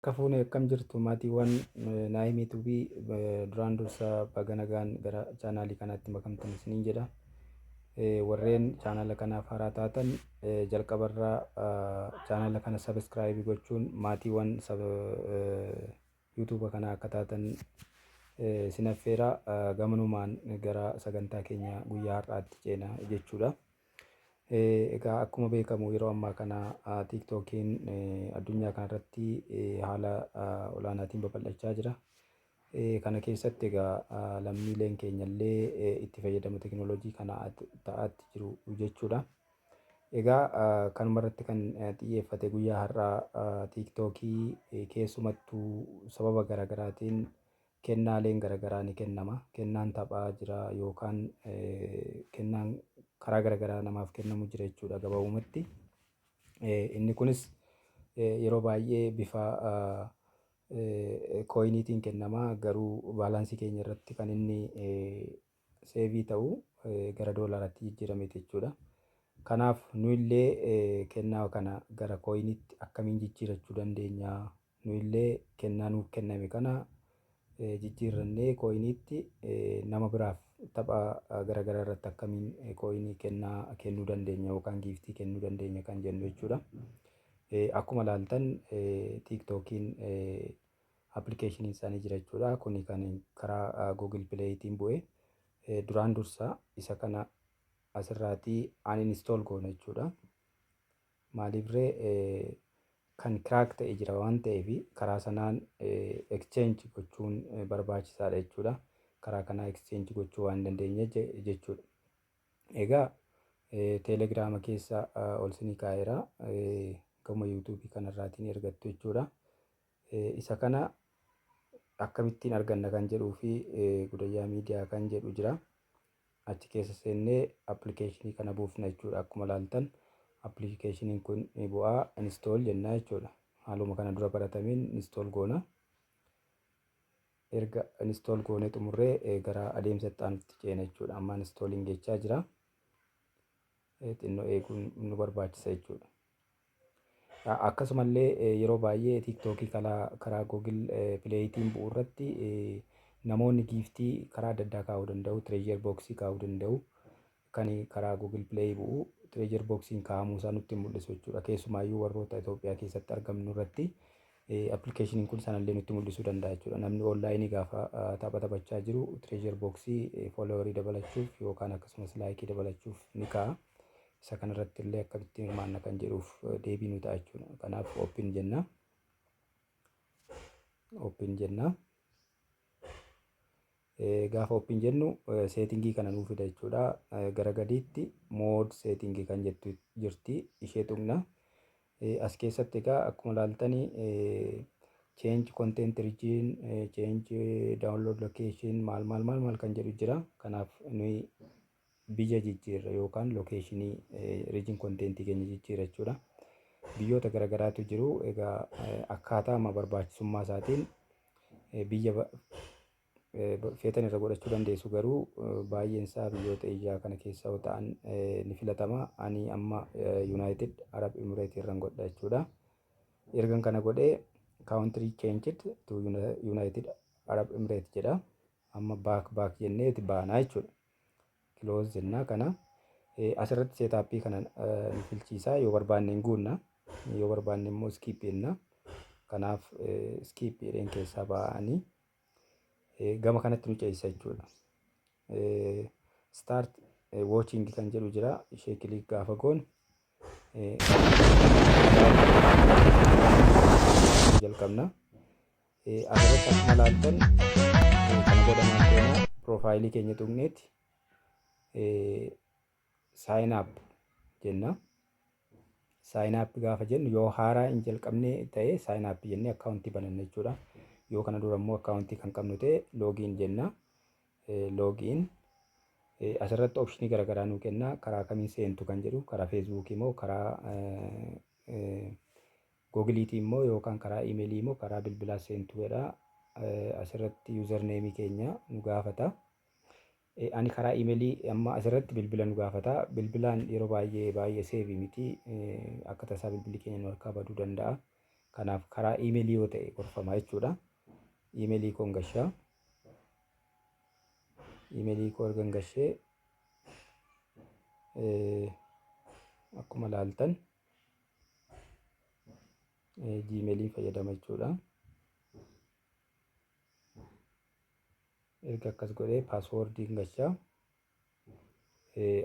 Akka fuune, akkam jirtu maatiiwwan Naayimii Tuubii? Duraan dursa baga nagaan gara chaanaalii kanaatti makamtan isiniin jedha. Warreen chaanaala kanaaf haaraa taatan jalqabarraa chaanaala kana subscribe gochuun maatiiwwan yuutuuba kanaa akka taatan isin affeera. Gamanumaan gara sagantaa keenya guyyaa har'aatti ceena jechuudha. Egaa akkuma beekamu yeroo ammaa kana tiiktookiin addunyaa kanarratti haala olaanaatiin babal'achaa jira. Kana keessatti egaa lammiileen keenya illee itti fayyadama teekinooloojii kana ta'aatti jiru jechuudha. Egaa kanuma irratti kan xiyyeeffate guyyaa har'aa tiiktookii keessumattuu sababa garaagaraatiin kennaaleen garaagaraa ni kennama. Kennaan taphaa jira yookaan kennaan karaa garaagaraa namaaf kennamu jira jechuudha gabaabumatti. Inni kunis yeroo baay'ee bifa coiniitiin kennama, garuu baalaansii keenya irratti kan inni save ta'u gara doolaaraatti jijjiirameeti jechuudha. Kanaaf nu illee kennaa kana gara coiniitti akkamiin jijjiirachuu dandeenya? Nu illee kennaa nuuf kenname kana jijjiirrannee coiniitti nama biraaf tapha garaagaraa irratti akkamiin coinii kennaa kennuu dandeenya yookaan giftii kennuu dandeenya kan jennu jechuudha. Akkuma ilaaltan tiiktookiin appilikeeshiniin isaanii jira jechuudha. Kuni kan karaa Google Playtiin bu'e. Duraan dursa isa kana asirraatii uninstall goona jechuudha. Maaliifree? Kan crack ta'e jira waan ta'eef karaa sanaan exchange gochuun barbaachisaadha jechuudha. Karaa kanaa exchange gochuu waan dandeenye jechuudha. Egaa teelegiraama keessa ol sinii kaa'eera. Gama yuutuubii kanarraatiin ergattu jechuudha. Isa kana akkamittiin arganna kan jedhuu fi Gudayyaa Miidiyaa kan jedhu jira. Achi keessa seennee appilikeeshinii kana buufna jechuudha. Akkuma ilaaltan appilikeeshiniin kun ni bu'aa, install jennaa jechuudha. Haaluma kana dura baratameen install goona. Erga install goonee xumurree gara adeemsa itti aanutti ceena jechuudha. Amma installing jechaa jira. Xinnoo eeguun nu barbaachisa jechuudha. Akkasumallee yeroo baay'ee tiiktookii karaa Google Playtiin bu'u irratti namoonni giftii karaa adda addaa kaa'uu danda'u. Treasure boxii kaa'uu danda'u. Kan karaa Google Play bu'u treasure boxiin kaa'amuu isaa nutti mul'isu jechuudha. Keessumaayyuu warroota Itoophiyaa keessatti argamnu irratti appilikeeshiniin kun sanallee nutti mul'isuu danda'a jechuudha. Namni onlaayinii gaafa tapha taphachaa jiru treasure boxii followerii dabalachuuf yookaan akkasumas likeii dabalachuuf ni kaa'a. Isa kanarratti illee akkamittiin hirmaanna kan jedhuuf deebii nu ta'a jechuudha. Kanaaf open jenna. Open jenna. Gaafa open jennu settingii kana nuu fida jechuudha. Gara gadiitti more settingii kan jettu jirti, ishee tuqna. As keessatti egaa akkuma ilaaltanii change content region, change download location, maal maal maal maal kan jedhu jira. Kanaaf nuyi biyya jijjiirra yookaan locationii region contentii keenya jijjiirra jechuudha. Biyyoota garaagaraatu jiru. Egaa akkaataa amma barbaachisummaa isaatiin biyya feetan irra godhachuu dandeessu, garuu baay'een isaa biyyoota Eeshiyaa kana keessa yoo ta'an ni filatama. Ani amma United Arab Emirates irran godha jechuudha. Ergan kana godhee country changed to United Arab Emirates jedha. Amma back back jennee itti baanaa jechuudha. Close jennaa kana. Asirratti setupii kana nu filchiisaa, yoo barbaanne hin guunna, yoo barbaanne immoo skip jenna. Kanaaf skip jedheen keessaa ba'anii gama kanatti nu ceesisa jechuudha. Start watching kan jedhu jira, ishee click gaafa goonu jalqabna. Asirratti akkuma ilaaltan kana booda maal goona? Profileii keenya tuqneeti sign up jenna. Sign up gaafa jennu yoo haaraa hin jalqabne ta'e sign up jennee akkaawuntii bananna jechuudha. Yoo kana dura immoo akkaawuntii kan qabnu ta'e login jenna. Login asirratti optionii garaagaraa nuu kenna. Karaa kamiin seentu kan jedhu, karaa feesbuukii immoo, karaa googiliitii immoo, yookaan karaa iimeelii immoo, karaa bilbilaa seentu jedha. Asirratti usernameii keenya nu gaafata. Ani karaa iimeelii, amma asirratti bilbila nu gaafata. Bilbilaan yeroo baay'ee baay'ee safe miti. Akka tasaa bilbilli keenya nu harkaa baduu danda'a. Kanaaf karaa iimeelii yoo ta'e gorfama jechuudha. Iimeelii koon gashaa. Iimeelii koo ergan gashee, akkuma laaltan Gmailii fayyadama jechuudha. Erga akkas godhee passwordiin gashaa.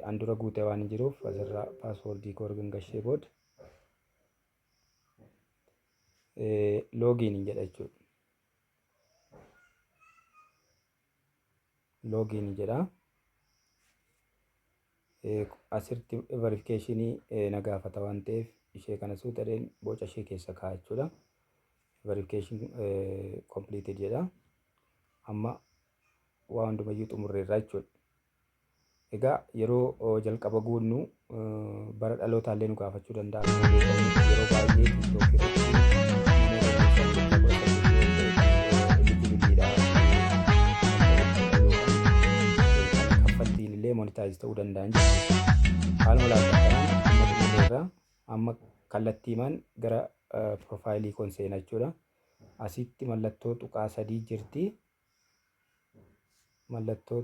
An dura guutee waan hin jiruuf asirraa passwordii koo ergan gashee booda login hin jedha jechuudha. Login jedha. Asirratti verificationii na gaafata waan ta'eef ishee kana suuxadheen boca ishee keessa kaa'a jechuudha. Verification completed jedha. Amma waa hundumayyuu xumurreerra jechuudha. Egaa yeroo jalqaba guunnu bara dhalootaallee nu gaafachuu danda'a. Akkuma beekamu yeroo baay'ee TikTok irratti namoota waggaa 18 yoo ta'e eligibledha kan kaffaltiin illee monetize ta'uu danda'an jechuudha. Haaluma laaltan kanaan amma xumurreerra. Amma kallattiimaan gara profileii koon seena jechuudha. Asitti mallattoo tuqaa sadii jirti. Mallattoo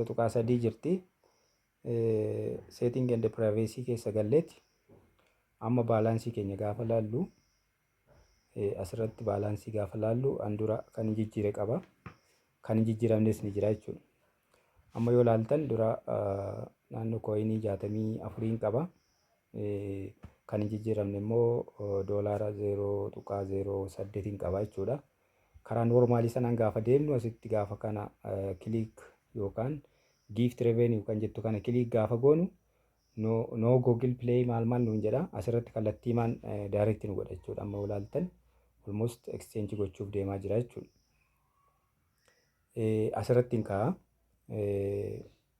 tuqaa sadii jirti. Setting and privacy keessa galleeti amma balanceii keenya gaafa laallu, asirratti balanceii gaafa laallu, an dura kan hin jijjiire qaba. Kan hin jijjiiramnes ni jira jechuudha. Amma yoo laaltan dura naannoo coinii 64n qaba. Kan hin jijjiiramne immoo doolaara 0.08n qaba jechuudha. Karaa normalii sanaan gaafa deemnu, asitti gaafa kana click yookaan gift revenue kan jettu kana click gaafa goonu, no Google Play maal maal nuun jedha. Asirratti kallattiimaan direct nu godha jechuudha. Amma ilaaltan almost exchange gochuuf deemaa jira jechuudha. Asirratti hin kaa'a.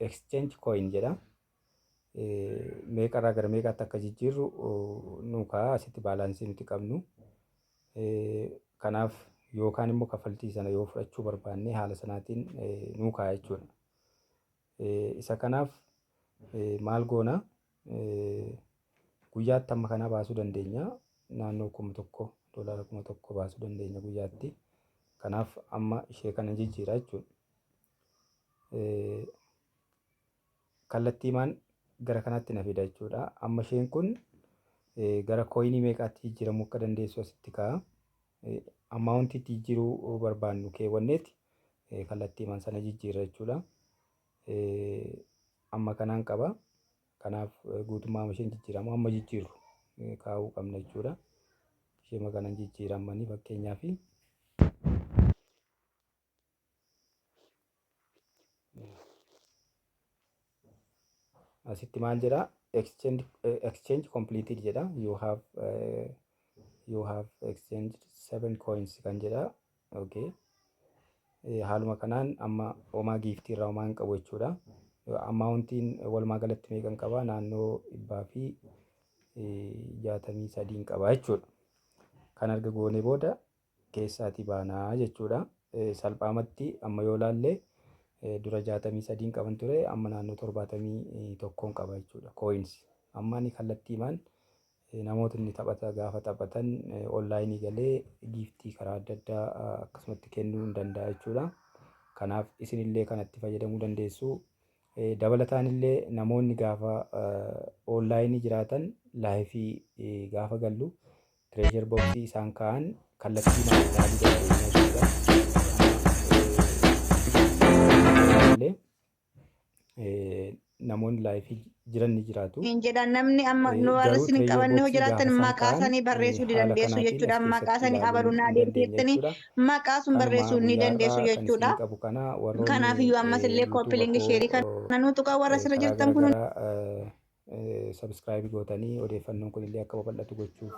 Exchange coin jedha. Meeqarraa gara meeqaatti akka jijjiirru nu kaa'a asitti balanceii nuti qabnu. Kanaaf yookaan immoo kaffaltii sana yoo fudhachuu barbaanne haala sanaatiin nu kaa'a jechuudha. Isa kanaaf maal goona? Guyyaatti amma kanaa baasuu dandeenya. Naannoo 1000, doolaara 1000 baasuu dandeenya guyyaatti. Kanaaf amma ishee kana jijjiira jechuudha. Kallattiimaan gara kanatti na fida jechuudha. Amma isheen kun gara coinii meeqaatti jijjiiramuu akka dandeessu asitti kaa'a. Amountiitti jijjiiruu barbaannu keewwanneeti kallattiimaan sana jijjiirra jechuudha. Amma kanaan qaba. Kanaaf guutummaa isheen jijjiiramu amma jijjiirru kaa'uu qabna jechuudha. Ishee kanan jijjiiramanii fakkeenyaaf. Asitti maal jedha? Exchange completed jedha. You have exchanged seven coins kan jedha. Okay. Haaluma kanaan amma homaa giftii irraa homaa hin qabu jechuudha. Amountiin walumaa galatti meeqan qaba? Naannoo 163n qaba jechuudha. Kan arga goonee booda keessaatii baanaa jechuudha. Salphaamatti amma yoo laalle dura 63n qaban ture, amma naannoo 71n qaba jechuudha. Coins. Amma ani kallattiimaan namootni taphata gaafa taphatan onlineii galee giftii karaa adda addaa akkasumatti kennuu hin danda'a jechuudha. Kanaaf isinillee kanatti fayyadamuu dandeessu. Dabalataan illee namoonni gaafa onlineii jiraatan liveii gaafa gallu treasure boxii isaan kaa'an kallattii ilaaluu dandeenya jechuudha. Illee namoonni liveii jiran ni jiraatu. Hin jedhan namni amma nu warra Garuu isin hin treasure qabanne hoo boxii jiraatan gaafa isaan maqaa kaa'an isaanii barreessuu ni haala dandeessu kanaatiin jechuudha. as Maqaa keessatti isaanii ilaaluun abaluu naa hin dandeenya deemteettanii jechuudha. maqaa sun Kanuma barreessuu ni guyyaa dandeessu har'aa kan jechuudha. isinii qabu kana. Warroonni Kanaaf iyyuu ammas illee YouTubea copy link shareii koo kana nuu tuqaa warra asirra karaa jirtan kun garaagaraa subscribe gootanii odeeffannoon kun illee akka babal'atu gochuuf.